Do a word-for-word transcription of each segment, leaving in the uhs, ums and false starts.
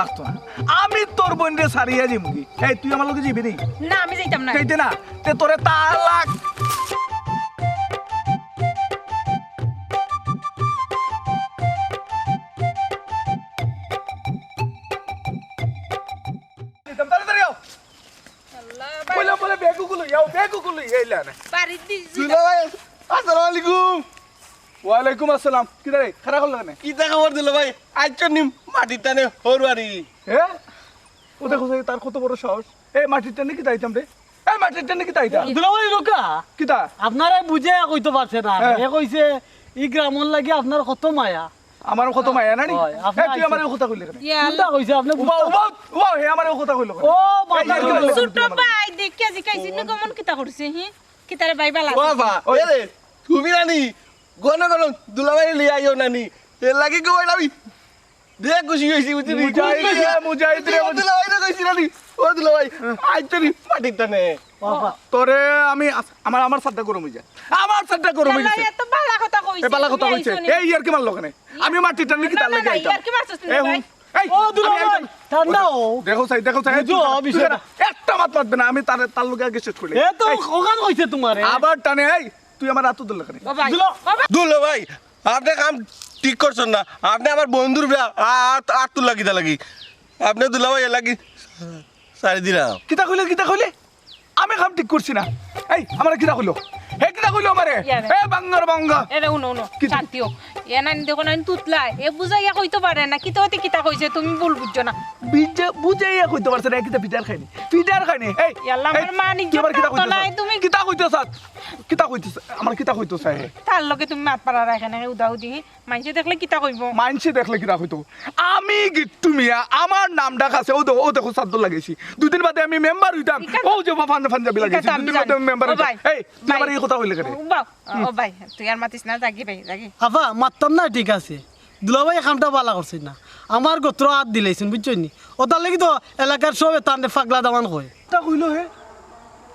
লাগতো না। আমি তোর বইনরে ছাড়িয়া যিমুগি। এই, তুই আমার লগে যিবি নি? না, আমি যাইতাম না। যাইতে না? তে তোরে তালাক। দিতাম, তাড়াতাড়ি আও। আল্লাহ, ভাই। বলে, বলে, ব্যাগ গুলো ইয়াও, ব্যাগ গুলো ইয়াইলা না। বাড়ির দিক দুলা ভাই, আসসালামু আলাইকুম। ওয়ালাইকুম আসসালাম। কিতা রে, খাড়া করলে কেনে? কিতা খবর দুলা ভাই? আইছো নি মাটির টানে হরবাড়ি? হ্যাঁ? ও দেখো, তার কত বড় সাহস। এ, মাটির টানে কিতা আইতাম রে? এ, মাটির টানে কিতা আইতাম? দুলা ভাই, রোকা। কিতা? আপনারে বুঝাইয়া কইতো পারছে না। হ্যাঁ। এ কইছে, ই গ্রামর লাগি আপনার কত মায়া। আমার কত মায়া না নি? হয়, আপনি এ, তুই আইছেন। আমারে কথা কইলে কেনে? ইয়া, কোনটা কইছে আপনি? উবা, উবা, উবা, হে আমারে কথা কইলো কেনে? ও, এই, মাথার এই, উপরে। এই, ছোট ভাই, দেখিয়া জিকাইছি, নু কেমন কিতা করছে, হি? কিতারে ভাই বালা ও আছে? বাবা, ওই। এ রে, তুমি নানি, ঘন ঘন দুলাভাই লইয়া আইও নানি। এর লাগি কই আমি দেখ খুশি হইছি, বুঝলি? মুজাহিদ রে, মুজাহিদ রে, ও দুলাভাই না কইছি নানি। ও দুলাভাই, আইতে নি মাটির টানে। বাবা। তোরে আমি আস-, আমার, আমার সাথে গরম হই যায়। আমার সাথে গরম হই গেছে। এত বালা কথা কইছে, এ বালা কথা তুমি কইছে। আইছো নি? এই ইয়ার কি মারলো কেনে? আমি মাটির টানে কি না, তার না, লগে না, আইতাম? ইয়ার কি মারছস নি এ ভাই? হুন, এই, ও দুলা আমি ভাই, আইতাম। ঠান্ডা ও। দেখো চাই, দেখো চাই, বুঝো, তুই বিষয়টা। একটা মাত মাতবে না, আমি তার, তার লগে আগে শেষ করি। এ তো এই, ওখান কইছে তোমারে। আবার টানে, এই, তুই আমার আতো ধরলে কেনে? ও ভাই, দুলা ও ভাই। দুলা ভাই, আপনি কাম ঠিক করছেন না। আপনি আমার বন্ধুর বিয়া, আ-, আ-, আতো লাগি দা লাগি। আপনি দুলা ভাই লাগি সারি দিলাম। কিতা কইলে, কিতা কইলে? আমি কাম ঠিক করছি না। এই, আমারে কিতা কইলো? হে কিতা কইলো আমারে? ইয়ারে। এ বাঙ্গার বাঙ্গা। এরে, উনো, উনো, কিতা? শান্তি হোক। এ নানি দেখো নানি তুতলা। এ বুঝাইয়া কইতো পারে না। কিতা হইতে কিতা কইছে, তুমি ভুল বুঝছো না। বিজে-, বুঝাইয়া কইতো পারছে না, কিতা পিটার খাইনি? পিটার খাইনি? এই, ইয়াল্লা, এই, আমার মা তুই আমার নিজে কিতা থাকতো কইতো নাই, চাস? তুমি কিতা কইতো চাস? কিতা কইতো চাস? আমার কিতা কইতো চাস? তার লগে তুমি মাত পারার এখানে উদাও দি। মাইনষে দেখলে কিতা কইবো? মাইনষে দেখলে কিতা কইতো? আমি গিট্টু মিয়া, আমার নাম ডাক আছে। ও দে-, ও দেখো, চাদর লাগাইছি। দুদিন বাদে আমি মেম্বার হইতাম। ইকান ও যে পাঞ্জা-, পাঞ্জাবি ইকান লাগাইছি। তো আমি দুদিন বাদে জানি। আমি মেম্বার ও হইতাম। ভাই, এই, তুই ভাই। আমার এই কথা কইলে কেনে? ও বা-, ও ভাই, তুই আর মাতিস না, যাগি ভাই, যাগি। আফা, মাততাম না, ঠিক আছে। দুলাভাই কামটা বালা করছে না। আমার গোত্র আত দিলাইছইন, বুঝছইন নি? ও তার লাগি তো এলাকার সবে তানরে পাগলা দামান কয়। তা কইলো হে?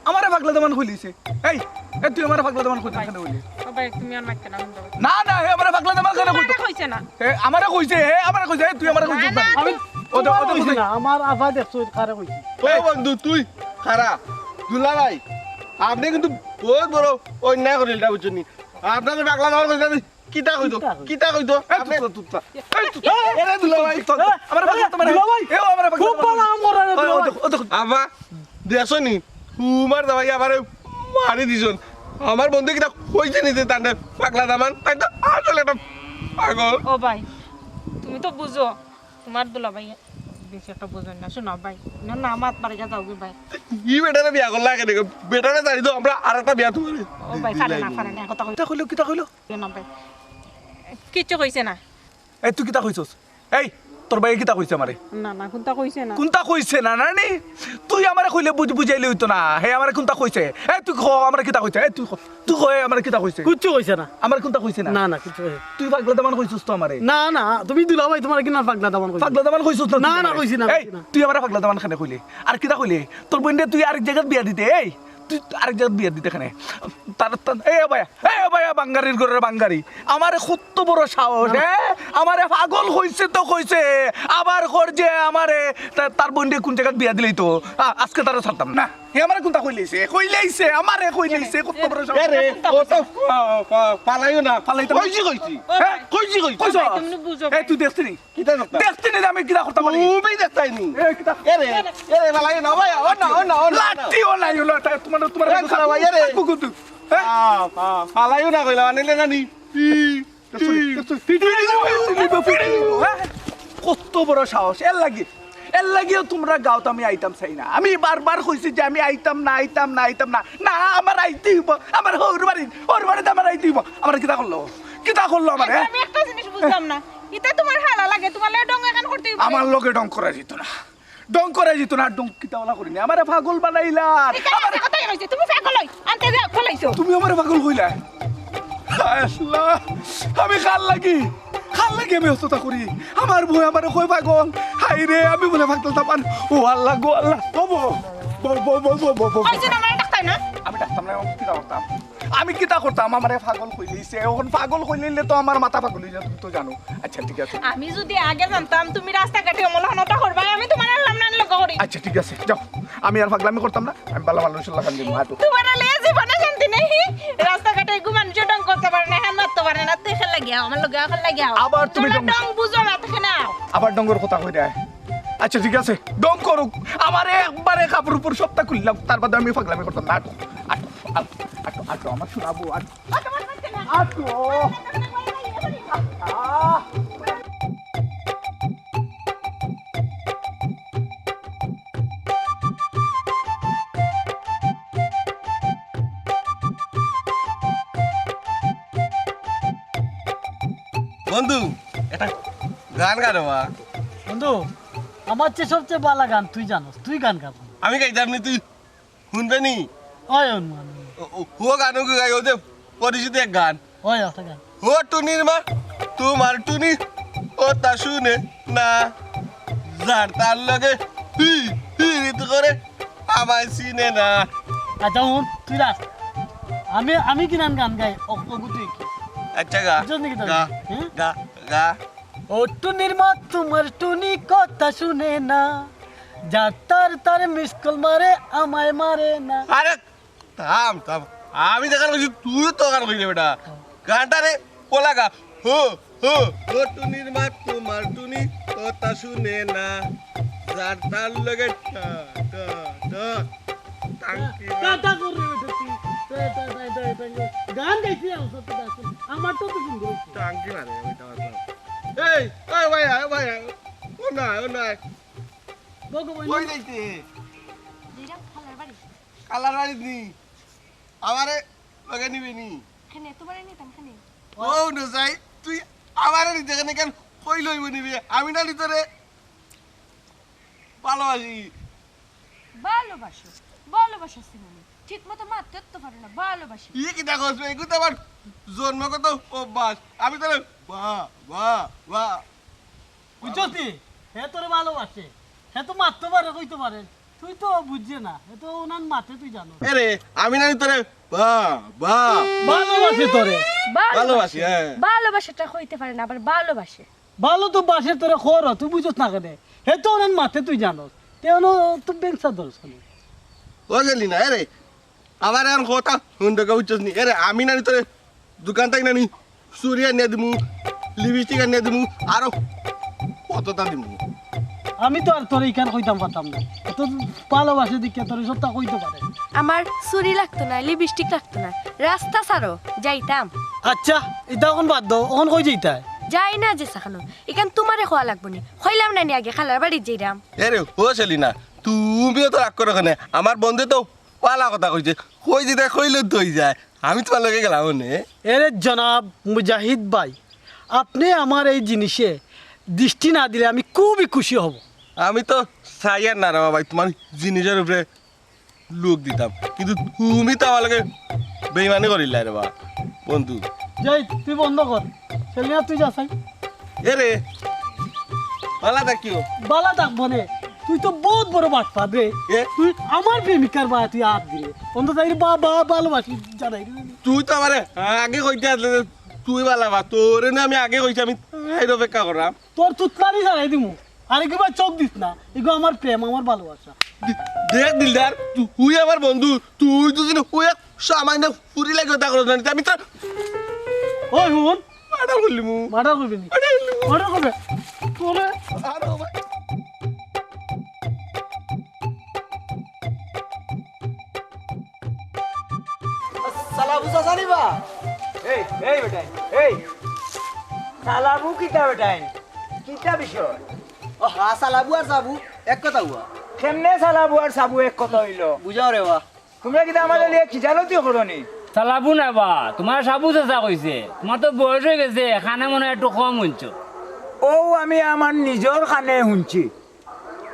আমারে পাগলা দামান কইলিছে। এই, এ, তুই আমারে পাগলা দামান কইতে কেনে কইলি? ও ভাই, তুমি আর মাততে না, বন্ধ করো। না, না, হে আমারে পাগলা দামান কেনে কইতো? তোমারে কইছে না। হে আমারে কইছে, হে আমারে কইছে, এ, তুই আমারে কইছিস না, না। না, আমি, তুই ও তো, ও তো কইছে কইছে। না, আমার আফা দেখছো, কারে কইছে? ও বন্ধু, তুই খারা। দুলাভাই, আপনি কিন্তু বহুত বড় অন্যায় করিল, এটা বুঝছেন নি? আপনারে পাগলা দামান কইছে, আমি কিতা কইতো? কিতা কইতো? কিতা কইতো? এই আপনি তুতলা, তুতলা। এই তুতলা। এ, এরে দুলাভাই। তুতলা, তুতলা। এ, আমারে পাগলা দামান। দুলাভাই। এ, আমারে পাগলা খুব দামান। ভালা কাম করেন রে ও, ও দুলাভাই। দেখো, ও দেখো। আবা, দেখছো নি? তোমার দামাই আমারে মারি দিছইন। আমার বন্ধু কিতা কইছে নি যে তানরে পাগলা দামান? তাই তো আসলে একটা পাগল। ও ভাই, তুমি তো বুঝো, তোমার দুলাভাই বেশি একটা বুঝইন না। শোনো ভাই, না, না, মাত মারিয়া যাওগি ভাই। ই বেটারে বিয়া করলা কেনে? বেটারে জানি তো আমরা আর একটা বিয়া তোমারে ও ভাই, পারে না, পারে না, কথা কই। কিতা কইলো, কিতা কইলো? না ভাই, কিচ্ছু কইছে না। এই, তুই কিতা কইছস? এই, তোর ভাইয়ে কিতা কইছে আমারে? না, না, কুনতা কইছে না। কুনতা কইছে না, না নি? তুই আমারে কইলে বুঝ-, বুঝাইলে অইতো না। হে আমারে কুনতা কইছে? এই, তুই ক, আমারে কিতা কইছে? এই, তুই ক, তুই ক, এ আমারে কিতা কইছে? কিচ্ছু কইছে না। আমারে কুনতা কইছে না? না, না, কিচ্ছু কইছে না। তুই পাগলা দামান কইছস তো আমারে। না, না, তুমি দুলাভাই, তোমারে কিনা পাগলা দামান কইছে? পাগলা দামান কইছস না না, তুই না, আমারে? কইছি না, এই, কইছি না। তুই আমারে পাগলা দামান কেনে কইলে? আর কিতা কইলে? তোর বইনরে তুই আরেক জাগাত বিয়া দিতে, এই, তুই আরেক জাগাত বিয়া দিতে কেনে? তার, তার, এ ভাই, এ ভাই, বাঙ্গারির ঘরের বাঙ্গারি। আমারে কত বড় সাহস, না। হ্যাঁ? আমারে পাগল কইছে তো কইছে। আবার কর যে আমারে তা-, তার বইনরে কুন জাগাত বিয়া দিলাইতো। আ-, আজকে তারে ছাড়তাম না। হে আমারে কুনতা কইলাইছে? কইলাইছে, আমারে কইলাইছে, কত বড় সাহস। এ রে, ও তো পা-, পা-, পালাইও না। পালাইতাম। কইছি, কইছি। ও হ্যাঁ? ভাই। কইছি, কইছি। কইছো? ভাই, তুমি বুঝো। এই তুই দেখছিস নি? কিতা করতা? দেখতে নিলে আমি কিতা করতাম পারি? তুমি দেখতাই নি? এ, কিতা? এ রে, এ রে, বালা, এ না, ভাই, ও না, ও না, ও না, ও না। লাঠি ও নাই, ও লাঠি, তোমার, তোমার এ, খারাপ, ভাই, এ রে। কুকুর তুই। হ্যাঁ? আ, আ, বালা, এ না কইলা, আনিলে না নি? ই, ই, ই। পিটি দিব, পিটি দিব, হ্যাঁ? কত বড় সাহস, এর লাগি, এর লাগিও তোমরা গাঁওত আমি আইতাম চাই না। আমি বারবার কইছি যে আমি আইতাম না, আইতাম না, আইতাম না। না, আমার আইতে হইব, আমার হউর বাড়ি, হউর বাড়িত আমার আইতে হইব। আমার কিতা করলো? কিতা করলো আমার, হ্যাঁ? আমি একটা জিনিস বুঝলাম না। ইতা তোমার হালা লাগে, তোমার লগে ঢং এখান করতে হইব। আমার লগে ঢং করা যেত না। ঢং করা যেত না, ঢং কিতা ওলা করি না। আমারে পাগল বানাইলা। এই কারণে আমারে কথা কইছে, তুমি পাগল হই, আনতে দে, ফলাইছো। তুমি আমারে পাগল কইলা। হায় আল্লাহ, আমি কার লাগি, কার লাগি আমি অততা করি? আমার বউ আমারে কয় পাগল। হায় রে, আমি বলে পাগল তামান। ও আল্লাহ গো আল্লাহ। ও বউ, বউ, বউ। কইছে না, আমারে ডাকতাই না। আমি ডাকতাম না, আমি কিতা করতাম? আমি কিতা করতাম? আমারে পাগল কইলিছে। অখন পাগল কইলিলে তো আমার মাথা পাগল অইযায়, তুমি তো জানো। আচ্ছা, ঠিক আছে। আমি যুদি আগে জানতাম তুমি রাস্তাঘাটে অমন হনতা করবায়, আমি তুমার আল্লাম নান লগে করি। আচ্ছা, ঠিক আছে, যাও। আমি আর পাগলামি করতাম না, আমি ভালা মানুষর লাখান দিমু, হাঁটো। তুমার আলে জীবনে শান্তি নাই। রাস্তাঘাটে এগু মানুষে ঢং করতে পারে না, হ্যাঁ, মারতে পারে না, তুই খেল লাগিয়া, আমার লগে খেল লাগিয়া। আবার তুমি ঢং ঢং বুঝো না, দেখে না। আবার ঢংর কথা কই দেয়। আচ্ছা, ঠিক আছে, ঢং করুক, আমারে একবারে কাপড় উপর সবটা খুললাম, তার বাদে আমি পাগলামি করতাম না। আটো, আটো, আটো, আটো, আটো, আমার সোনা বউ, আটো। আটো। আহ। বন্ধু, একটা গান গা রে বা। বন্ধু, আমার চেয়ে সবচেয়ে ভালা গান তুই জানোস, তুই গান গা। আমি গাইতাম নি, তুই হুনবে নি? ওই হুনমু আমি। ও, ও, ও গান ওগু গাই, ও যে পরিচিত এক গান। ওই একটা গান। ও টুনির মা, তোমার টুনি, ও তা শুনে না। যার তার লগে হি, হি, রিত করে, আমায় চিনে না। আচ্ছা, হুন, তুই রাখ। আমি, আমি কিনান গান গাই, ও, ওগু তুই কি? আচ্ছা, গা, বুঝছস নি কিতা? গা, হুম? গা, গা। ও টুনির মা, তোমার টুনি কথা শুনে না, যার তার তার মিস কল মারে, আমায় মারে না। আরে থাম, থাম। আমি যেখান কইছি, তুই তো ওখান কইলে বেটা। গানটা রে, পোলা গা। হো, হো, হো, টুনির মা, তোমার টুনি, কথা শুনে না। যার তার লগে টা, টা, টা। টাঙ্কি টা, টা, টা করে বেটা তুই। টা, টা, টা, টা, টা। গান গাইতে যাও, সত্যি গান। আমার তো তো সুন্দর হচ্ছে। টাঙ্কি মারে, ওইটা আমার। এই, এই ভাই, এই ভাই, ও না, ও না। বগো বই কই না। যাইতে? যেটা খালার বাড়ি। খালার বাড়ি নি। আমারে লগে নিবে নি? কেনে, তোমারে নিতাম কেনে? ও না যাই, তুই আমারে নিতে কেনে কেন? কই লইব নিবে? আমি না নিতে রে ভালোবাসি। ভালোবাসো? ভালোবাসা চিনো নি? ঠিক মতো মাততে তো পারো না, ভালোবাসি। ই কিতা কস বে? এগু তো আমার জন্মগত অভ্যাস। আমি তোরে বা, বা, বা। বুঝছস নি? হে তোরে ভালোবাসে। হে তো মাততে পারে, কইতে পারে। তুই তো বুঝছে না। হে তো ওনার মাতে তুই জানো। এরে, আমি না তোরে বা, বা। ভালোবাসে তোরে। ভালোবাসি, হ্যাঁ। ভালোবাসাটা কইতে পারে না, আবার ভালোবাসে। ভালো তো বাসে তোরে খর, তুই বুঝছস না কেনে? হে তো ওনার মাতে তুই জানোস। তে অনো তো বেংসা ধরস কেনে? ও গেলি না, এরে। আবার আর কথা হুন দেখে বুঝছস নি? এরে, আমি না তোরে দোকান থাকি না নি চুড়ি আনিয়া দিমু, লিপস্টিক আনিয়া দিমু, আরো কততা দিমু। আমি তো আর তোরে ইখান কইতাম পারতাম না। এত ভালোবাসে দেখিয়া তোরে সবটা কইতে পারে। আমার চুড়ি লাগতো না, লিপস্টিক লাগতো না, রাস্তা ছাড়ো, যাইতাম। আচ্ছা, ইতা অখন বাদ দেও, অখন কই যাইতায়? যাই না যে সেখানো, ইখান তোমারে কওয়া লাগবো নি, কইলাম না নি আগে খালার বাড়িত যাইরাম। এরে, ও সেলিনা, তুমিও তো রাগ করো কেনে? আমার বন্ধু তো পালা কথা কইছে, কই দিতে কইলে তো হই যায়। আমি তোমার লগে গেলাম নে। এরে জনাব মুজাহিদ ভাই, আপনি আমার এই জিনিসে দৃষ্টি না দিলে আমি খুবই খুশি হব। আমি তো চাই আর না রে বাবা, তোমার জিনিসের উপরে লোক দিতাম, কিন্তু তুমি তো আমার লগে বেইমানি করিলা রে বা বন্ধু। যাই, তুই বন্ধ কর। সেলিনা, তুই যা চাই। এরে, বালা থাকিও। বালা থাকবো নে। তুই তো বহুত বড় বাটপার রে। এ? তুই আমার প্রেমিকার বায় তুই আত দিলে। অন্ত যাই রে বা, বা, ভালোবাসি জানাই রে। তুই তো আমারে আগে কইতে আসলে যে তুই বালা বা, তোরে না আমি আগে কইছি আমি এর অপেক্ষা করাম। তোর তুতলানি জানাই দিমু। আর এগুবা চোখ দিস না। এগু আমার প্রেম, আমার ভালোবাসা। দে-, দেখ দিলদার, তুই আমার বন্ধু, তুই তো যদি ওই এক সামান্য ফুরি লাগে ওটা করস না, আমি তো ওই হুন, মার্ডার করলি মু। মার্ডার করবি নি? মার্ডার করলি মু। মার্ডার করবে। তোরে আরো ভাই। সালাবু চাচা নি বা? এই, এই বেটাইন, এই। সালাবু কিতা বেটাইন? কিতা বিষয়? ও হা, সালাবু আর সাবু এক কথা হুয়া। কেমনে সালাবু আর সাবু এক কথা হইল? বুঝাও রে বা। তোমরা কিতা আমারে লিয়া খিজালতি করো নি? সালাবু না বা, তোমার সাবু চাচা কইছে। তোমার তো বয়স হয়ে গেছে, কানে মনে হয় একটু কম হুনছো। ও আমি আমার নিজর কানে হুনছি।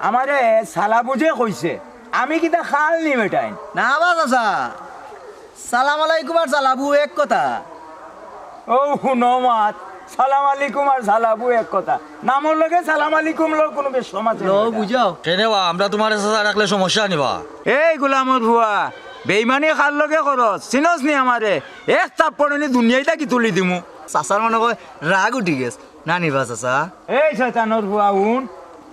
আমারে সালাবু যে কইছে, আমি কিতা খাল নি বেটাইন? না বা চাচা, সালাম আলাইকুম আর সালাবু এক কথা। ও হুনো মাত, সালাম আলাইকুম আর সালাবু এক কথা। নামর লগে সালাম আলাইকুম লর কোনো বেশ সমাজ লো নেই। বুঝাও। কেনে বা, আমরা তোমারে চাচা ডাকলে সমস্যা নি বা? এই গোলামর ফুয়া, বেইমানি কার লগে করস? চিনস নি আমারে? এক থাপ্পড় নি দুনিয়াইটা কি তুলি দিমু। চাচার মনে কয় রাগ উঠি গেছে। না নিবা চাচা? এই শয়তানর ফুয়া হুন,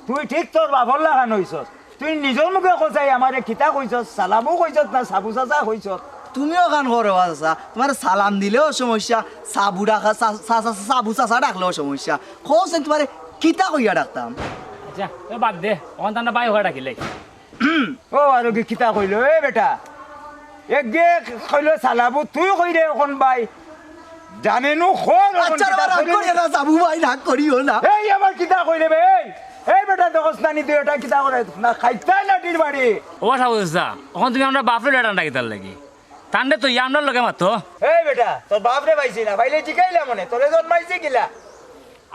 তুই ঠিক তোর বাপর লাখান অইছস। তুই নিজর মুখে কছাই আমারে কিতা কইছস? সালামু কইছস না সাবু চাচা কইছস? তুমিও কান করো বা চাচা, তুমার সালাম দিলেও সমস্যা, সাবু ডাকা, সা-, সা-, সা-, সাবু চাচা ডাকলেও সমস্যা। কওছেন তুমারে কিতা কইয়া ডাকতাম? আচ্ছা, তো বাদ দে, অখন তান্ডা বাই হওয়া ডাকিলাই। ও, আরো কি কিতা কইলো? এ বেটা, এগে কইলো সালাবু, তুই কইরে অখন বাই। জানে নু খোর অখন আচ্ছা, কিতা রাগ কইরে। করিও না, সাবু ভাই, রাগ করিও না। এই আবার কিতা কইরে বে? এই, এই বেটা, দেখস না নি তুই এটা কিতা করে? না খাইতাই না টির বাড়ি। ও সাবু চাচা, অখন তুমি আমরার বাপরে লইয়া টান্ডা কিতার লাগি? তান্ডে তো ইয়া আমরার লগে মাতো। এই বেটা, তোর বাপরে পাইছি না, পাইলে জিকাইলাম মনে, তোরে জন্মাইছে কিলা?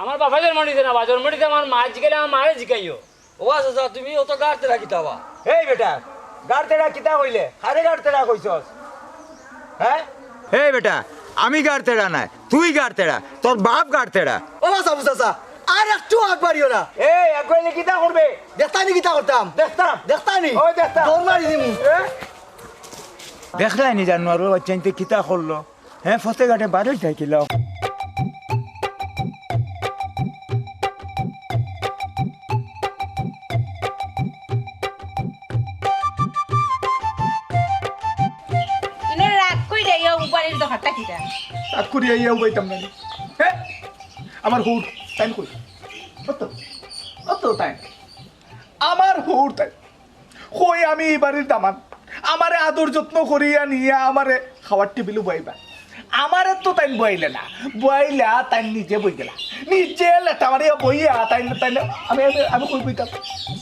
আমার বাপে জন্ম দিছে না বা, জন্ম দিছে আমার মা, জিকাইলে আমার মারে জিকাইও। ও আচ্ছা, আচ্ছা, তুমি অত গাড় তেড়া কিতা বা? এই বেটা, গাড় তেড়া কিতা কইলে? কারে গাড় তেড়া কইছস? হ্যাঁ? এই বেটা, আমি গাড় তেড়া নায়, তুই গাড় তেড়া, তোর বাপ গাড় তেড়া। ও বা সাবু চাচা, আর একটু আগ বাড়িও না। এই, আগ বাড়িলে কিতা করবে? দেখতানি কিতা করতাম? দেখতাম। দেখতানি? ওই দেখতাম। দৌড় মারি দিমু। এ? দেখলায় নি জানোয়ারর বাচ্চাইন্তে কিতা করলো? হ্যাঁ, ফতে ঘাটে বাড়ি যাই কিলা। ইনো রাগ কই যাইয়া উবারির দোকানটা কিটা? রাগ করি আইয়া উবাইতাম না রে। হ্যাঁ? আমার হুর, তাইন কই? অত, অত তাইন। আমার হুর তাইন। কই আমি ই বাড়ির দামান। আমারে আদর যত্ন করিয়া নিয়া আমারে খাওয়ার টেবিলো বওয়াইবা। আমারে তো তাইন বওয়াইলে না। বওয়াইলা তাইন নিজে বই গেলা। নিজে লেটা মারিয়া বইয়া তাইন, তাইন, আমি, আমি, আমি কই বইতাম?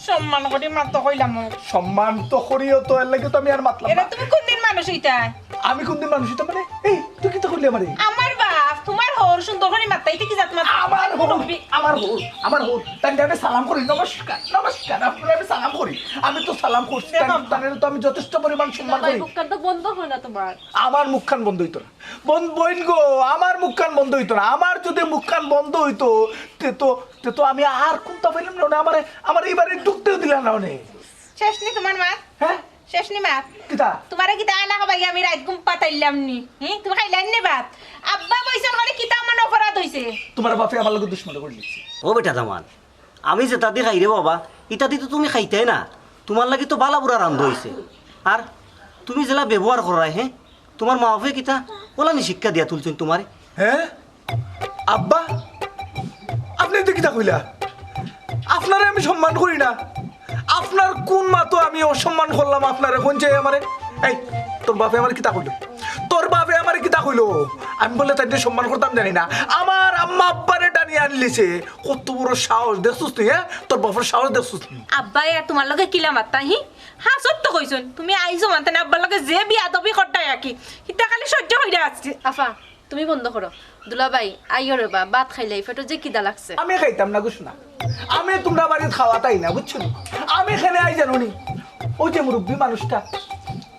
সম্মান করি মাত কইলাম। সম্মান তো করিও তো, এর লাগি তো আমি আর মাতলাম এরা না। তুমি কোন দিন মানুষ হইতায়? আমি কোন দিন মানুষ হইতাম মানে? এই, তুই কিতা কইলি আমারে? আমার বাপ, তুমার হুর সুন্দর করি মাততায়, ইতা কি জাত মাত? আমার হুর, মুরব্বি। আমার হুর, আমার হুর। তাইন আমি সালাম করি, "নমস্কার, নমস্কার।" আপনারে আমি সালাম করি। আমি তো সালাম করছি, দেখো তাইন, আম্মা। তাইনরে তো আমি যথেষ্ট পরিমাণ সম্মান করি। মুখখান তো বন্ধ হয় না তুমার। আমার মুখখান বন্ধ হইতো না। বন-, বইন গো, আমার মুখখান বন্ধ হইতো না। আমার যদি মুখখান বন্ধ হইতো, তে তো, তে তো আমি আর কুন্তা পাইলাম না, আমারে, আমারে ই বাড়ি ঢুকতেও দিলা না অনে। শেষ নি তুমার মাত? হ্যাঁ? শেষ নি মাত? কিতা? তুমারে কিতা আনা খাবাই আমি রাইত ঘুম পাতাইলাম নি? হি? তুমি খাইলায় নি ভাত? আব্বা বইছইন করি কিতা মনে অপরাধ অইছে? তুমার বাপে আমার লগে দুশমনি করি লিছে। ও বেটা দামান, আমি যেতা দি খাই রে বাবা, ইতা দি তো তুমি খাইতায় না। তুমার লাগি তো বালা বুরা রান্ধা অইছে। আর তুমি যেলা ব্যবহার কররায়, হে? তুমার মা বাপে কিতা অলানি শিক্ষা দিয়া তুলছইন তুমারে? হে? আব্বা, আপনে ইতা কিতা কইলা? আপনারে আমি সম্মান করি না। আপনার কুন মাতো আমি অসম্মান করলাম আপনারে? কইন চাই আমারে। এই, তোর বাপে আমারে কিতা কইলো? তোর বাপে আমারে কিতা কইলো? আমি বুলে তাইনরে সম্মান করতাম জানি না। আমার আম্মা আব্বারে টানি আনলিছে। কত বড় সাহস দেখছস তুই, হ্যাঁ? তোর বাপর সাহস দেখছস তুই? আব্বায় আর তুমার লগে কিলা মাততা, হি? হাছা তো কইছইন, তুমি আইছো মানতে না, আব্বার লগে যে বিয়াদবি করতায় আর কি, ইতা খালি সহ্য করিয়া আছি। আফা, তুমি বন্ধ করো। দুলাভাই, আইও রে বা, ভাত খাইলাই, পেটো যে খিদা লাগছে। আমি খাইতাম না, বুঝছো না? আমি তুমরার বাড়িত খাওয়াত আই না, বুঝছো নি? আমি কেনে আই জানো নি? ওই যে মুরব্বি মানুষটা,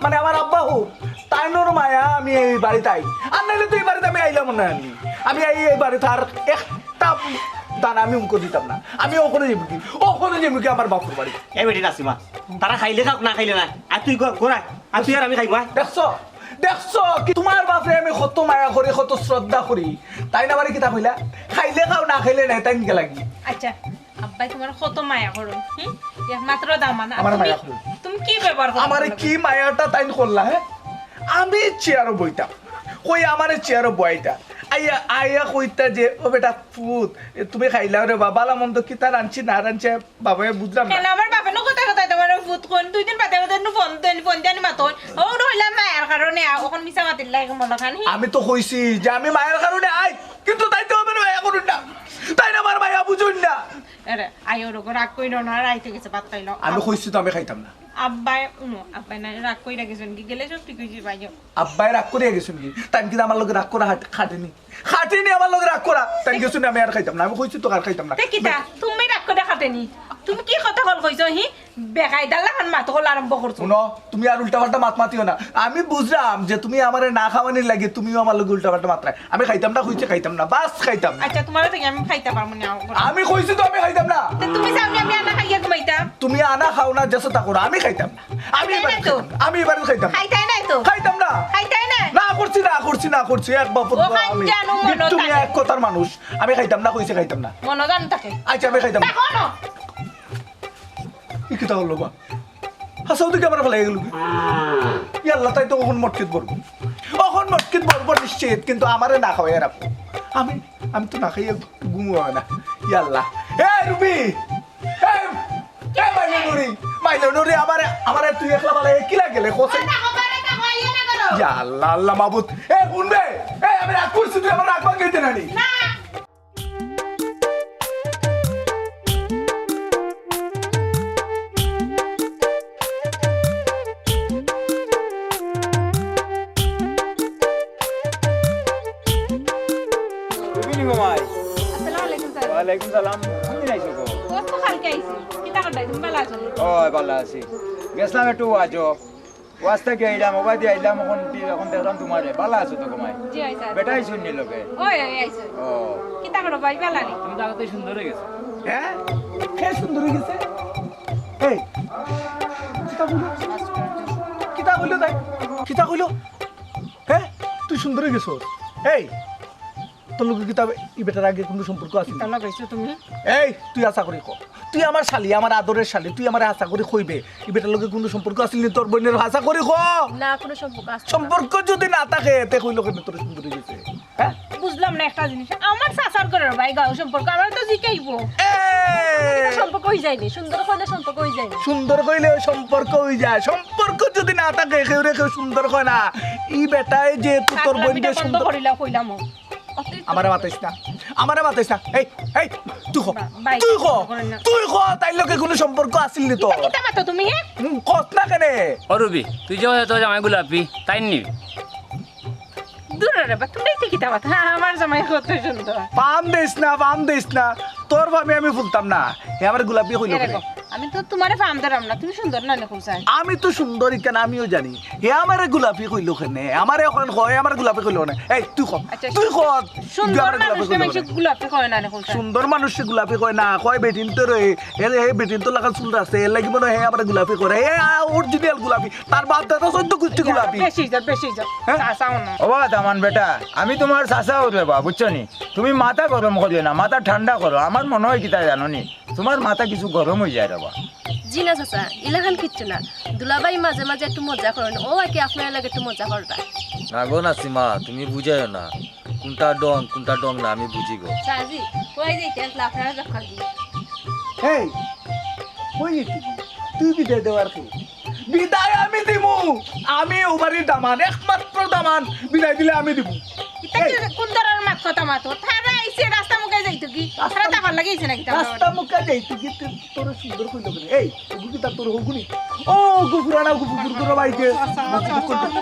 মানে আমার আব্বা হউক, তাইনর মায়া আমি এই বাড়িত আই। আর নাইলে তো এই বাড়িত আমি আইলাম না আমি। আমি এই, এই বাড়িত আর একটা দানা আমি উমকো দিতাম না। আমি অখনে যাইমুগি, অখনে যাইমুগি আমার বাপর বাড়ি। এই বেটি নাসিমা, তারা খাইলে খাউক, না খাইলে নাই। আর তুই ঘর, ঘর আয়। আর তুই আর আমি খাইমু, আয়। দেখছো? দেখছো? কি তুমার বাপরে আমি কত মায়া করি, কত শ্রদ্ধা করি। তাইন আমারে কিতা কইলা? খাইলে খাও, না খাইলে নাই, তাইন গেলাগি। আচ্ছা, আব্বায় তুমার কত মায়া করইন, হুম? একমাত্র দামান। আর আমার তুমি, মায়া করইন। তুমি কি ব্যবহার করো? আমারে কি মায়াটা তাইন করলা, হে? আমি চেয়ারো বইতাম। কই আমারে চেয়ারো বওয়াইতা। আইয়া, আইয়া কইতা যে, "ও বেটা পুত, এ তুমি খাইলাও রে বা, বালা মন্দ কিতা রানছি না রানছি, বাবায় বুঝলাম না।" কেনে আমার বাপে নু কথায় কথায় তুমারে পুত কইন, দুই দিন বাদে বাদে নু ফোন দেইন, ফোন দিয়া নু মাতইন। ও নু কইলাম মায়ার কারণে, আ, অখন মিছা মাতির লাগে মনে খান, হি? আমি তো কইছি যে আমি মায়ার কারণে আই, কিন্তু তাইন তো আমারে মায়া করইন না, তাইন আমার মায়া বুঝইন না। এরে, আইও রোগো, রাগ কইরো না, রাইত অই গেছে, ভাত খাইলো। আমি কইছি তো আমি খাইতাম না। আব্বায়, হুনো, আব্বায় না রাগ কইরা গেছইন গি, গেলে সব ঠিক অই যাইবো, আইও। আব্বায় রাগ করিয়া গেছইন গি? তাইন কিতা আমার লগে রাগ করা হাট-, খাটেনি? খাটেনি আমার লগে রাগ করা। তাইন গেছইন, আমি আর খাইতাম না। আমি কইছি তো আর খাইতাম না। তে কিতা? তুমি রাগ করিয়া খাটেনি? তুমি কি কথা কল কইছো, হি? বেকায়দার লাখান মাত কল আরম্ভ করছো। হুনো, তুমি আর উল্টাপাল্টা মাত মাতিও না। আমি বুঝলাম যে তুমি আমারে না খাওয়ানির লাগি তুমিও আমার লগে উল্টাপাল্টা মাতরায়। আমি খাইতাম না, কইছি খাইতাম না, বাস খাইতাম না। আচ্ছা, তুমারে তো আমি খাইতাম পারমু না। আমি কইছি তো আমি খাইতাম না। তে তুমি চাও নি আমি আনা খাইয়া ঘুমাইতাম? তুমি আনা খাও না, যেতা করো, আমি খাইতাম না। আমি খাইতায় এবার না তো। খাইতাম না। আমি এবার খাইতাম না। খাইতায় না তো। খাইতাম না। খাইতায় না? না করছি, না করছি, না করছি, এক বাপত ও না খাই আমি। জানো মনো গিট্টু মিয়া থাকে। এক কথার মানুষ, আমি খাইতাম না, কইছি খাইতাম না। মনো জানো থাকে। আচ্ছা, আমি খাইতাম না। দেখো না। ই কিতা করলো বা? হাসাও দেখি আমার ফালাই গেল। ইয়াল্লা, তাই তো অখন মটকিত বলবো, অখন মটকিত বলবো নিশ্চিত, কিন্তু আমারে না খাওয়াই রাখবো। আমি, আমি তো না খাইয়া ঘুমো হয় না। ইয়াল্লা। এ রুবি, এ, এ মাইলো নুরি, মাইলো নুরি, আমারে, আমারে তুই একলা ফালাই কিলা গেলে, কোথায়? ইয়া আল্লাহ, আল্লাহ মাবুদ। এ, হুনবে? এ, আমি রাগ করছি, তুই আমার রাগ ভাঙাইতে নানি। না। তুমি নি ঘুমাই? আসসালামু আলাইকুম স্যার। ওয়ালাইকুম সালাম। কোন দিন আইছো গো? ও তো কালকে আইছি। কিতা করতায়? তুমি ভালা আছো নি? ও, ভালা আছি। গেছলাম একটু ওয়াজো। ওয়াজ থাকি আইলাম, ওবায়দি আইলাম, অখন দি-, অখন দেখলাম তুমারে। ভালা আছো তো ঘুমাই? জি, অয় স্যার। বেটা আইছইন নি লগে? অয়, অয়, আইছইন। ও। কিতা করো ভাই, ভালা নি? তুমি তো আগতে সুন্দর অই গেছো। হ্যাঁ? কে সুন্দর অই গেছে? এই, কিতা কইলো? কিতা কইলো তাই? কিতা কইলো? হ্যাঁ? তুই সুন্দর অই গেছস? এই, তোর লগে কিতা ই বেটার আগে কুনু সম্পর্ক আছিল? কিতা লাগাইছো তুমি? এই, তুই হাছা করি ক। তুই আমার শালি, আমার আদরের শালি, তুই আমারে হাছা করি কইবে, ই বেটার লগে কুনু সম্পর্ক আছিল নি তোর বইনের? হাছা করি ক। না, কুনু সম্পর্ক আছে না। সম্পর্ক যদি না থাকে, তে কইলো কেনে তোর সুন্দর অই গেছে? হ্যাঁ? বুঝলাম না একটা জিনিস, আমার চাচার ঘরর ভাই গাও সম্পর্ক, আমারে তো জিকাইবো। এই! সম্পর্ক অই যায়নি, সুন্দর কইলে সম্পর্ক অই যায়নি। সুন্দর কইলে ওই সম্পর্ক অই যায়, সম্পর্ক যদি না থাকে, কেউরে কেউ সুন্দর কয় না। ই বেটায় যেহেতু তোর তারপরে আমি বইনরে এটা বন্ধ সুন্দর করিলা কইলাম ও। অতিরিক্ত আমারে মাতাইস না, আমারে মাতাইস না। এই, এই, তুই ক, বা-, ভাই, তুই ক, করেন না। তুই ক, তাইর লগে কুনু সম্পর্ক আছিল নি তোর? কিতা, কিতা মাতো তুমি, হ্যাঁ? হুম, কস না কেনে? ও রুবি, তুই যে অইলে তোর জামাই গোলাপি, তাই নি? দূর রে বা, তুমি দেখতে কিতা মাতো? হ্যাঁ, আমার জামাই কত সুন্দর। পাম দিস না, পাম দিস না। তোর পামে আমি ফুলতাম না। হে আমারে গোলাপি কইলো রে কেনে? বা, আমি তো তুমারে পাম ধরাম না, তুমি সুন্দর না নি কও চাই। আমি তো সুন্দর ইখান আমিও জানি। হে আমারে গোলাপি কইলো কেনে? আমারে অখন কয়, আমারে গোলাপি কইলো কেনে? এই, তুই ক, আচ্ছা, তুই ক, সুন্দর তুই আমারে মানুষ গোলাপি কইলো কেনে? গোলাপি কয় না নি কও চাই। সুন্দর মানুষরে গোলাপি কয় না, কয় বেটিন্তরে, এ, এ বেটিন্তর লাখান চুল আছে, এর লাগি মনে অয় হে আমারে গোলাপি করে। হে, আ, original গোলাপি, তার বাপ দাদা চৌদ্দ গুষ্টি গোলাপি। বেশি যা, বেশি যা। হ্যাঁ? চাচাও না। ওবা দামান বেটা, আমি তুমার চাচা অই রে বা, বুঝছো নি? তুমি মাথা গরম করিও না, মাথা ঠান্ডা করো। আমার মনে অয় কিতা জানো নি? তুমার মাথা কিছু গরম অই যায় রে বা। জি না চাচা, ইলাখান কিচ্ছু না। দুলাভাই মাঝে মাঝে একটু মজা করইন, ও আর কি আপনার লগে একটু মজা কররা। না গো নাসিমা, তুমি বুঝাইও না। কুনটা ঢং, কুনটা ঢং না, আমি বুঝি গো। চাচি, কই যাইতে আছলা আপনারা যখন দি। এই, কই যাইতে কি? তুই বিদায় দেওয়ার কি? বিদায় আমি দিমু। আমি ও বাড়ির দামান, একমাত্র দামান। বিদায় দিলে আমি দিমু। ইতা এই। কি কোন ধরনের মাত কথা মাতো? তারা আইছে রাস্তা মুখে যাইতো কি? রাস্তা তারা তাবার লাগি আইছে নাকি তারা? রাস্তা মুখে যাইতো কি? তুই, তোরে সুন্দর কইলো কেনে? এই, ওগু কিতা তোর হগুনি? ও, ওগু পুরানা, ওগু পুকুর করে বাইকে। মুখ control,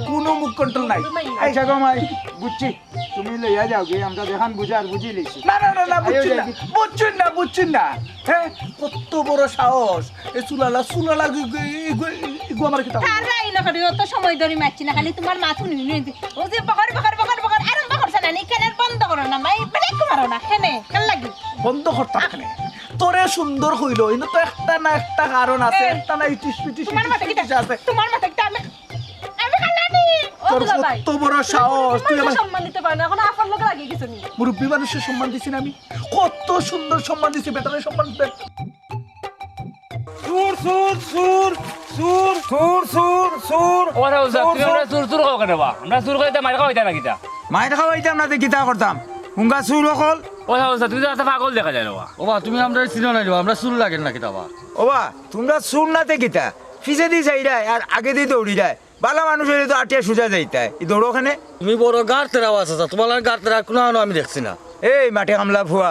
কুনু মুখ control নাই। এই, আচ্ছা গো মাই, বুঝছি। তুমি লইয়া যাও গি, আমরা যেখান বুঝার বুঝি লিছি। না, না, না, না, আইও বুঝছইন না, যাই। বুঝছইন না, বুঝছইন না। হ্যাঁ, কত বড় সাহস। এ চুলালা, চুলালা, গু, গু, গু, গু, আমার কিতা? তারা এই লোকের অত সময় ধরি মারছি না, খালি তুমার মাথা নিয়ে নিয়ে ও যে বকর, বকর, বকর, বকর, আরম্ভ করছে না, নি কেনের বন্ধ করো না, মাই ব্রেক মারো না, কেনে, কেন লাগি? বন্ধ করতাম কেনে? তোরে সুন্দর কইলো, ইনো তো একটা না একটা কারণ আছে, এই, একটা না ইটিস পিটিস, তুমার ইটিস মাথা কিতা? পিটিস আছে। তুমার মাথা কিতা? আমি আমি খালানি। ও তোর দুলাভাই। কত বড় সাহস, তুই মুরব্বি আমার সম্মান দিতে পারে না, এখন আফার লগে লাগিয়ে গেছে নি। মুরব্বি মানুষরে সম্মান দিছি না আমি? কত সুন্দর সম্মান দিছি, বেটারে সম্মান দে। চুর, চুর, চুর, চুর, চুর, চুর, চুর। ও রাউজা, চুর, তুমি চুর। আমরা চুর, চুর কও কেনে বা? আমরা চুর করিতে মাইর খাওয়াইতা না কিতা? মাইর খাওয়াইতাম না তে কিতা করতাম? হুঙ্গা চুর অকল। ও রাউজা, তুমি তো একটা পাগল দেখা যায় রে বা। ও বা, তুমি আমরারে চিনো না রে বা, আমরা চুর লাগে না কিতা বা? ও বা, তুমরা চুর না তে কিতা? পিছেদি চাইরায় আর আগেদি দৌড়িরায়। বালা মানুষ অইলে তো আটিয়া সুজা যাইতায়। ই দৌড়ো কেনে? তুমি বড় গাড় তেরা আছো, তুমার গাড় তেরা কুনু আনো আমি দেখছি না। এই মাটি কামলা ফুয়া,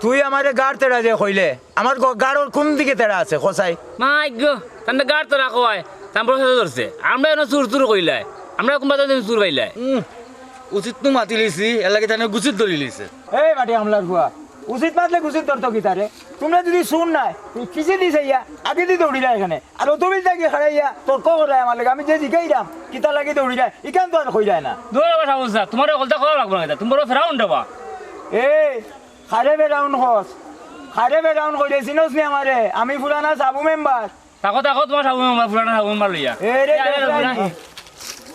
তুই আমারে গাড় তেরা যে কইলে, আমার গ-, গাড়র কুন দিকে তেরা আছে, কছাই? মাই গো, তানরে গাড় তেরা কওয়ায়, তান বড় সাজা ধরছে। আমরা এনো চুর চুর কইলাই, আমরা কুনবা দিন চুর পাইলাই। উম, উচিত তো মাতি লিছি, এর লাগি তানে গুছিত ধরি লিছে। এই মাটি কামলার ফুয়া, উচিত মাতলে গুছিত ধরতো কিতারে? তুমরা যদি চুর নায়, পিছেদি চাইয়া, আগেদি দৌড়িরায় কেনে। আর অতবিল থাকি খাড়াইয়া তর্ক কররায় আমার লগে, আমি যে জিকাইরাম, কিতার লাগি দৌড়িরায়, ইখান তো আর কইরায় না। দূর বাবা সাবুল স্যার, তুমার অকলতা কওয়া লাগবো না, তুমি বড় ফেরাউন রে বা। এ, কারে ফেরাউন কস? কারে ফেরাউন কইরে চিনস নি আমারে? আমি পুরানা সাবু মেম্বার। থাকো, থাকো, তুমার সাবু মেম্বার, পুরানা সাবু মেম্বার লইয়া। এ রে, এ, আরে, দেখলাই পুরানা নি।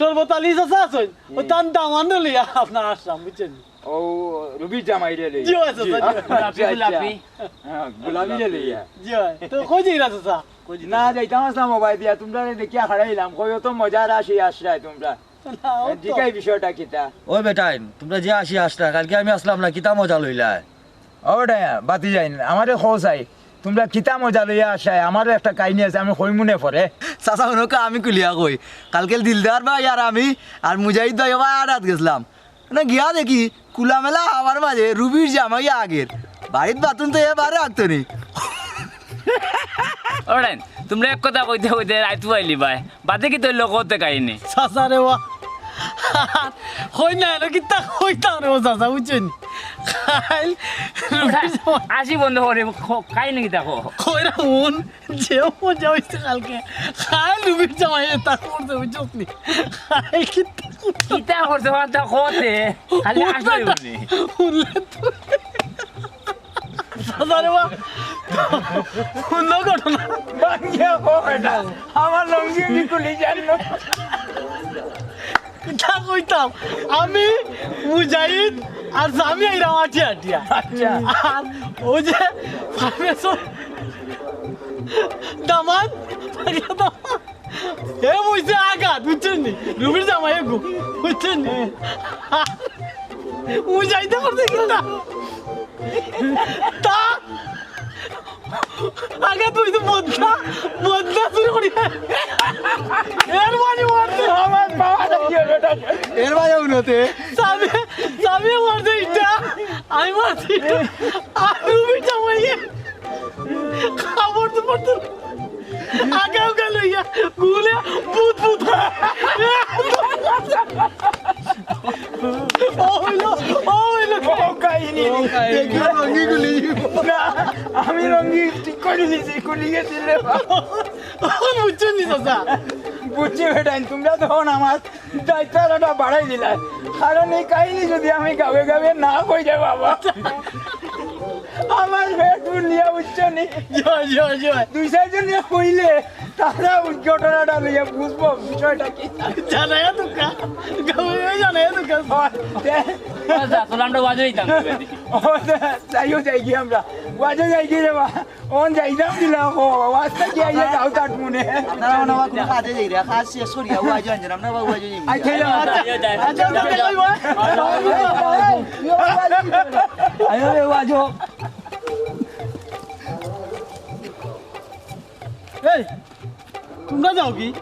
শরবত আলী চাচা আছইন, ও তান দামান্দ লইয়া আপনার আসলাম, বুঝছেন? ও রুবির জামাইরে লইয়া? জি, অয় চাচা, জি। আচ্ছা, আচ্ছা। গোলাপি, গোলাপি। হ্যাঁ, গোলাপিরে লইয়া। জি, অয়। তো কই যাইরা চাচা? কই যাইরা? না, যাইতাম আসলাম মোবাইল দিয়া, তোমরা দেখিয়া হারাইলাম। কই অত মজার আসি আশ্রয় তোমরা। না, ও তো। জিগাই বিষয়টা কিতা? ও বেটাইন, তোমরা যে আসি আসলা, কালকে আমি আসলাম না, কিতা মজা লইলায়? ও বেটাইন, বাতি যাইন, আমারে কও চাই, তোমরা কিতা মজা লইয়া আসায়? আমারও একটা কাহিনী আছে, আমি কইমুনে পরে। চাচা, হুনউক্কা, আমি খুলিয়া কই। কালকে দিলদার ভাই আর আমি আর মুজাহিদ ভাই ওবা আড়াত গেছলাম। না গিয়া দেখি, খোলামেলা হাওয়ার মাঝে রুবির জামাই আগের। বাড়িত বাথরুম তো এবারে আগতো নি। ওরেন, তোমরা এক কথা কইতে কইতে রাইত পুয়াইলিবায়। বাদে কিতা অইলো কওতে কাহিনী? চাচা রে বা। কই না, এলো কিতা কইতাম রে বা চাচা, বুঝছইন? কাইল রুবির জামাই আসি বন্ধ করে, খ-, কাহিনী কিতা কও? কইরা হুন, যে মজা অইছে কালকে। কাইল রুবির জামাই এটা করছে, বুঝছস নি? কাইল কিতা করছে? কিতা করছে, ওটা কওতে? খালি আসলে হুনলে তো। চাচা রে বা, হুনলো ঘটনা। ভাঙ্গিয়া কও বেটা, আমার লুঙ্গি আমি খুলি জানো। কিতা কইতাম, আমি, মুজাহিদ আর সামি আইরাম আটিয়া আটিয়া। আচ্ছা। আর ওই যে পারভেজর দামান্দ, পারভেজর দামান্দ, হে বইছে আগাত, বুঝছইন নি? রুবির জামাই এগু, বুঝছইন নি? মুজাহিদে করছে কিতা? তা আগে তুই তো বদনা, বদনা শুরু করি। এর মানে মারছে। আমার বাবা দেখিয়ে বেটা। এর মানে উন্নতে। সামি, সামি মারছে এটা। আমি মারছি এটা। আর রুবির জামাই। খাবার তো পড়তো। আগে ওকে লইয়া গুলে ভূত ভূত। ও হইলো, ও হইলো। ও কাহিনী। দেখি রঙ্গি গুলি। না, আমি রঙ্গি ঠিক করে নিছি, গুলি গেছিল। বুঝছইন নি চাচা? বুঝছি বেটাইন, তোমরা তখন আমার দায়িত্বটা বাড়াই দিলায়। কারণ এই কাহিনী যদি আমি গাঁয়ে গাঁয়ে না কই রে বাবা, আমার পেট ফুলিয়া, বুঝছো নি? জয়, জয়, জয়। দুই চাইরজনে কইলে তারা ওই ঘটনাটা লইয়া বুঝবো বিষয়টা কি। জানাইয়া তো কা-, গাঁয়ে গাঁয়ে জানাইয়া তো কা-। ও, তে- আচ্ছা, চলো আমরা ওয়াজে যাইতাম। ও, তে- যাইও, যাই গিয়ে আমরা। ওয়াজে যাই গিয়ে রে বা। অন যাইতাম দিলা, ও, ওয়াজ থাকি আইয়া যাও তার মনে। আপনারা মনে হয় কোনো কাজে যাইরা, কাজ শেষ করিয়া ওয়াজে আনছেন, আমরা ওয়াজে যাই। আচ্ছা, যাও, আচ্ছা, আচ্ছা, আচ্ছা, আচ্ছা, আচ্ছা, আচ্ছা। আইও রে, ওয়াজো। এই, তোমরা যাও কি?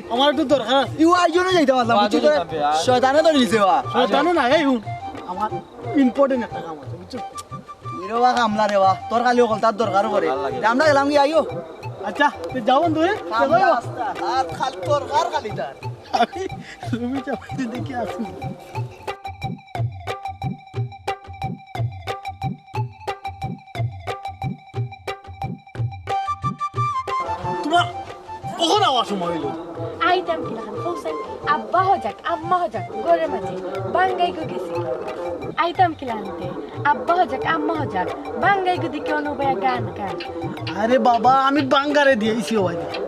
আমার একটু দরকার আছে। ইউ আইজনে যাইতে পারলাম, বুঝছো তো? শয়তানে ধরে নিছে বা। শয়তানে না, এই হুন, আমার important একটা কাম আছে, বুঝছো? ইরে বা কামলা রে বা, তোর খালি অকলতার দরকার পড়ে। আমরা গেলাম কি, আইও। আচ্ছা, তুই যাও বন্ধু, হ্যাঁ? কামলা যাও। রাস্তা, আর খালি তোর, আর খালি তার। আমি রুমে যাবো, দেখি আসি। তোমার কখন আওয়ার সময় হইল? আইতাম কিলাখান, কওছাইন, আব্বা হজাক, আম্মা হজাক, ঘরর মাঝে, বাঙ্গাই গো গেছি। আইতাম কিলাখানতে, আব্বা হজাক, আম্মা হজাক, বাঙ্গাই গো দিকে অনুবায়া গান গান। আরে বাবা, আমি বাঙ্গারে দিয়াইছি ওবায়দি।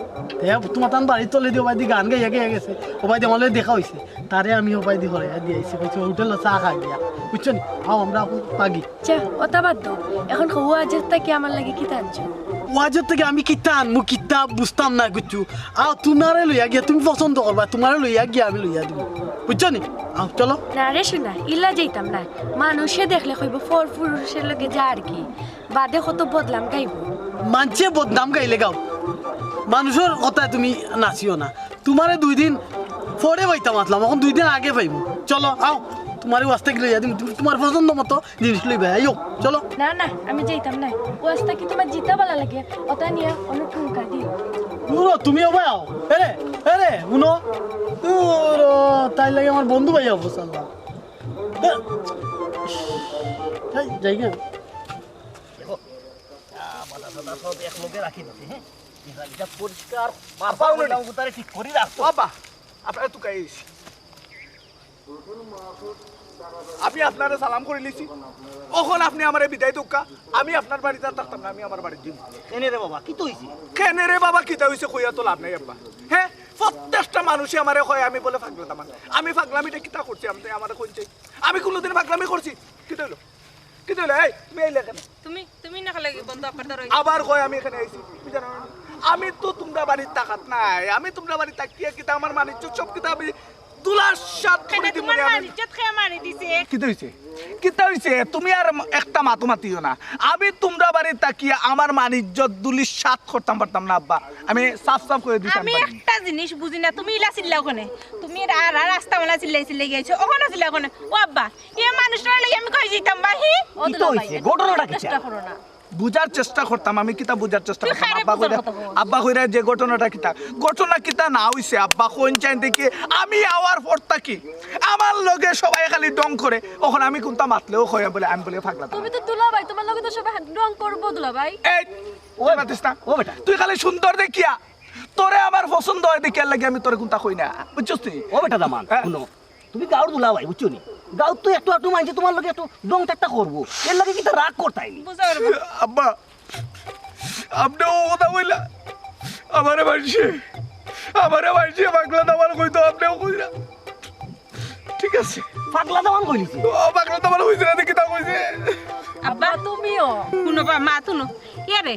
এ তোমার তান বাড়ির তলে দিয়ে ওবায়দি গান গাইয়া গাইয়া গেছে, ওবায়দি আমার লগে দেখা হইছে। তারে আমি ওবায়দি হরাইয়া দিয়াইছি, কইছি, "হোটেলো চা খা গিয়া।" বুঝছো নি? আও, আমরা এখন পাগি। চা, ওটা বাদ দাও। এখন কও, ওয়াজের থাকি আমার লাগি কিতা আনছো? ওয়াজের থাকি আমি কিতা আনমু, কিতা বুঝতাম না কিচ্ছু। আও, তোমারে লইয়া গিয়া, তুমি পছন্দ করবা, তোমারে লইয়া গিয়া আমি লইয়া দিমু। বুঝছো নি? আও, চলো। না রে সোনা, ইলা যাইতাম না। মানুষে দেখলে কইবো, "পর পুরুষের লগে যার কি?" বাদে কত বদনাম গাইবো। মানষে বদনাম গাইলে গাও, মানুষর কথায় তুমি নাচিও না। তোমারে দুই দিন পরে পাইতাম আসলাম, এখন দুই দিন আগে পাইমু। চলো, আও, তোমারে ওয়াজ থাকি লইয়া দিমু, তুমি তোমার পছন্দ মতো জিনিস লইবা, আইও, চলো। না, না, আমি যাইতাম না। ওয়াজ থাকি তোমার যেটা ভালা লাগে, ওটা নিয়া অনেক ঠুমকা দিও। হুনো, তুমি ওবায় আও। এরে, এরে, হুনো। দূর, তাই লাগে আমার বন্ধু ভাই অবস্থা। এই, যাই গিয়া। দেখো, চা, বাদা, সাদা সব এক লগে রাখি দিছি, হ্যাঁ? এটা, এটা পরিষ্কার, বারবার আপা, উনি বললাম, উতারে ঠিক করি রাখতো। বাবা, আপনারা তো গাইস। আমি আপনারে সালাম করি লিছি। অখন আপনি আমারে বিদায় দেউক্কা। আমি আপনার বাড়িত আর থাকতাম না, আমি আমার বাড়িত যাইমু। কেনে রে বাবা, কিতা অইছে? কেনে রে বাবা, কিতা অইছে কইয়া তো লাভ নাই আব্বা। হ্যাঁ? প্রত্যেকটা মানুষে আমারে কয় আমি বলে পাগলা দামান। আমি পাগলামিটা কিতা করছি? আপনে আমারে কইন চাই, আমি কোনোদিন পাগলামি করছি? কিতা অইলো? কিতা অইলো? এই, তুমি আইলে কেনে? তুমি, তুমি না খালে কি বন্ধ আপার দ্বারা হইছে? আবার কয় আমি এখানে আইছি, তুমি জানো না? আমি তো তোমরা বাড়ির তাকাত নাই, আমি তোমরা বাড়ির তাকিয়া কিতা আমার মানিজ্য সব কিতা আমি দুলার সাত কেনে করে দিব তোমার নি আমি। মানিজ্য খেয়ে মারি দিছে? কিতা অইছে? কিতা অইছে? তুমি আর একটা মাতো মাতিও না। আমি তোমরা বাড়ির তাকিয়া আমার মানিজ্য দুলির সাত করতাম পারতাম না আব্বা। আমি সাফ সাফ করে দিতাম আমি পারি। একটা জিনিস বুঝি না, তুমি ইলা চিল্লাও কেনে? তুমি রা-, রা-, রাস্তা মালা চিল্লাই চিল্লাই গেছো, ওখানে চিল্লাও কেনে? ও আব্বা, এ মানুষটার লাগি আমি কই যাইতাম বা, হি? ও কিতা দুলাভাই, অইছে? এত ঘটনাটা কিতা? চেষ্টা করো না। বুঝার চেষ্টা করতাম, আমি কিতা বুঝার চেষ্টা তুই করতাম? খাইরে আব্বা বুঝার কইরা, কথা বল। আব্বা কইরা যে ঘটনাটা কিতা? ঘটনা কিতা না অইছে? আব্বা কইন চাইন দেখি আমি আওয়ার পর থাকি আমার লগে সবাই খালি ঢং করে, অখন আমি কোনটা মাতলেও কয় বলে আমি বলে পাগলা দামান। তুমি তো দুলাভাই, তোমার লগে তো সবাই ঢং করবো দুলাভাই। এই, ও তুই মাতিস না। ও বেটা। তুই খালি সুন্দর দেখিয়া, তোরে আমার পছন্দ হয় দেখিয়ার লাগি আমি তোরে কোনটা কই না, বুঝছস তুই? ও বেটা দামান, হ্যাঁ। হুনো, তুমি গাঁওর দুলাভাই, বুঝছো নি? গাঁওত তো একটু একটু মাইনষে তোমার লগে একটু ঢং ঠাট্টা করবো, এর লাগি কিতা রাগ করতায় নি? বুঝা পারবো। আব্বা, আপনে ও কথা কইলা, আমারে মাইনষে, আমারে মাইনষে পাগলা দামান কইতো, আপনেও কইরা। ঠিক আছে। পাগলা দামান কইলিছে। ও পাগলা দামান কইছে না, দেখি তা কইছে। আব্বা, তুমিও। হুনো বা, মা, হুনো। ইয়ারে,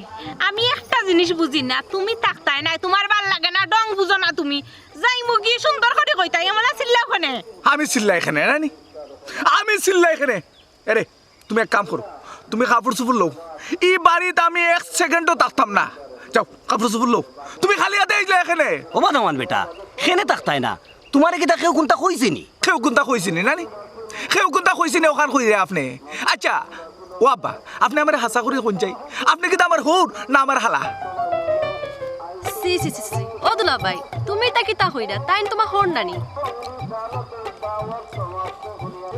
আমি একটা জিনিস বুঝি না, তুমি থাকতায় নাই, তোমার ভালা লাগে না, ঢং বুঝো না তুমি। যাইমু গি সুন্দর করি কইতায়, এমলা চিল্লাও কেনে? আমি চিল্লাই কেনে, রানী? আমি চিল্লাই কেনে? এরে, তুমি এক কাম করো, তুমি কাপড় চোপড় লও। ই বাড়িত আমি এক সেকেন্ডও থাকতাম না। যাও, কাপড় চোপড় লও। তুমি খালি আতে আইলায় কেনে? ও বা দামান বেটা, কেনে থাকতায় না? তোমারে কিতা কেউ কুনতা কইছে নি? কেউ কুনতা কইছে নি, নানি? কেউ কুনতা কইছে নি, অখান কইরে আপনে। আচ্ছা, ও আব্বা, আপনে আমারে হাছা করি কইন চাই, আপনে কিতা আমার হউর না আমার হালা? ছি, ছি, ছি, ছি। ও দুলাভাই, তুমি ইতা কিতা কইরা? তাইন তোমার হউর নানি?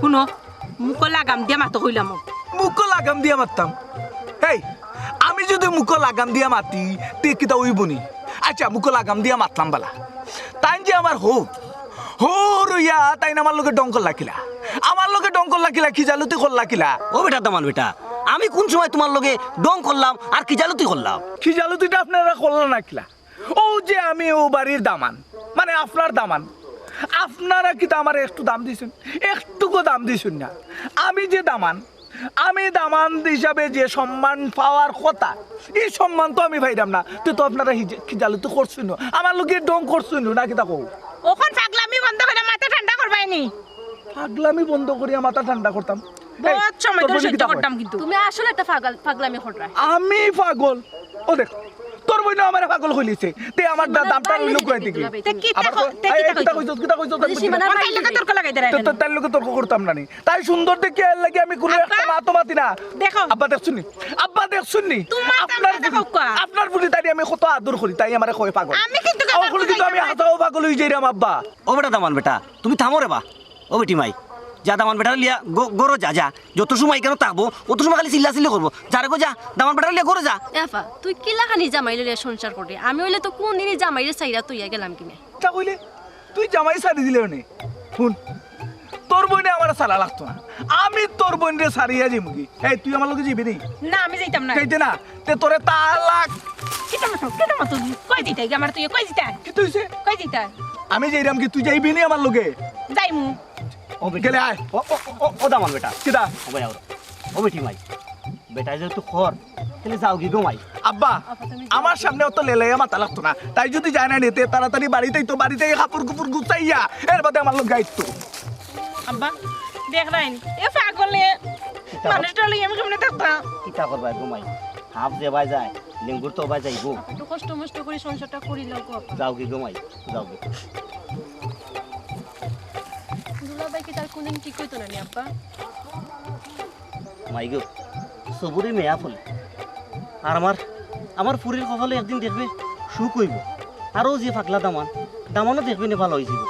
হুনো, মুখো লাগাম দিয়া মাতো কইলাম। মুখো লাগাম দিয়া মাততাম? এই, আমি যুদি মুখো লাগাম দিয়া মাতি, তে কিতা অইবো নি? আচ্ছা, মুখো লাগাম দিয়া মাতলাম বালা। তাইন যে আমার হউর, হউর অইয়া তাইন আমার লগে ঢং করলা কিলা? আমার লগে ঢং করলা কিলা? খিজালতি করলা কিলা? ও বেটা দামান বেটা, আমি কুন সময় তোমার লগে ঢং করলাম আর খিজালতি করলাম? খিজালতিটা আপনারা করলা না কিলা? অউ যে আমি অউ বাড়ির দামান, মানে আপনার দামান, আপনারা কিতা আমারে একটু দাম দিছইন? একটুকু দাম দিছইন না। আমি যে দামান, আমি দামান হিসাবে যে সম্মান পাওয়ার কথা, ই সম্মান তো আমি পাইরাম না। তে তো আপনারা হিজে-, খিজালতি করছইন না, আমার লগে ঢং করছইন না, না কিতা কও? অখন পাগলামি বন্ধ করি মাথা ঠান্ডা করবায় নি। পাগলামি বন্ধ করিয়া মাথা ঠান্ডা করতাম। বহুত এই, সময় তোর ধরে বইনে সহ্য কিতা কয়? করতাম কিন্তু। তুমি আসলে একটা পাগল, পাগলামি কররা। আমি পাগল? ও দেখ, তোর বইনে আমারে পাগল কইলিছে। তে আমার দা-, দামটা লইলো কই থাকি? তে কিতা আবার ক-, ক-, তে এই, কিতা এই, কিতা কইতো? কইছস, কিতা কইছস? বুঝি, সীমানা তো নাই। তাইর লগে তর্ক লাগাই দেয় তাই তো, কেন? তাইর লগে তর্ক করতাম না নি। তাই সুন্দর দেখিয়া এর লাগি আমি কুনু আব্বা, একটা মাতো মাতি না। দেখো। আব্বা দেখছইন নি? আব্বা দেখছইন নি? তোমার আপনার দামটা ফুরি, দেখো কোয়া। আপনার ফুরি তাইরে আমি কত আদর করি, তাই আমারে কয় পাগল। আমি কিন্তু অখন কিন্তু আমি হাছাউ পাগল অইযাইরাম আব্বা। ও বেটা দামান বেটা, তুমি থামো রে বা। ও বেটি মাই, যা দামান বেটারে লিয়া গ-, গরো যা, যা। যত সময় ইকানো থাকবো, অত সময় খালি চিল্লাচিল্লি করবো। যা রে গো যা, দামান বেটারে লিয়া গরো যা। এ আফা, তুই কিলাখানি জামাইরে লইয়া সংসার কররে? আমি অইলে তো কুনদিনই জামাইরে ছাইড়া থইয়া গেলাম গি নে। কিতা কইলে? তুই জামাই ছাড়ি দিলে নে? হুন, তোর বইনে আমারে ছাড়া লাগতো না। আমি তোর বইনরে ছাড়িয়া যাইমুগি। এই, তুই আমার লগে যাইবি নি? না, আমি যাইতাম না। যাইতে না? তে তোরে তালাক। কিতা মাতো, কিতা মাতো তুই? কই যাইতায় গি আমারে তুই? কই যাইতায়? কিতা অইছে? কই যাইতায়? আমি যাইরাম গি, তুই যাইবি নি আমার লগে? যাইমু। ও বেটি। গেলে আয়। ও, ও, ও, ও, ও দামান বেটা। কিতা? ও ভাই, আও। ও বেটি মাই। বেটায় যেহেতু খর, তাইলে যাওগি গো মাই। আব্বা, আব্বা, তুমি যাও। আমার সামনে অত লেলাইয়া মাতা লাগতো না। তাই যুদি যায় না নি, তে তাড়াতাড়ি বাড়িত আইতো, বাড়িত আইয়া কাপড়-কুপড় গুছাইয়া, এর বাদে আমার লগে আইতো। আব্বা, দেখরায়নি, এ পাগলে কিতা? মানুষটা লইয়া আমি কেমনে থাকতাম? কিতা করবায় গো মাই? হাফ যেবায় যায়, লেঙ্গুর তো অবায় যাইবো। একটু কষ্ট মষ্ট করি সংসারটা করি লও গো আব্বা। যাওগি গো মাই, যাওগি। দুলাভাই কিতা আর কুনদিন ঠিক অইতো না নি আব্বা? মাই গো, সবুরে মেয়া ফলে। আর আমার, আমার ফুরির কপালো একদিন দেখবে সুখ অইবো। আর অউ যে পাগলা দামান, দামানও দেখবে নে ভালা অইযিবো।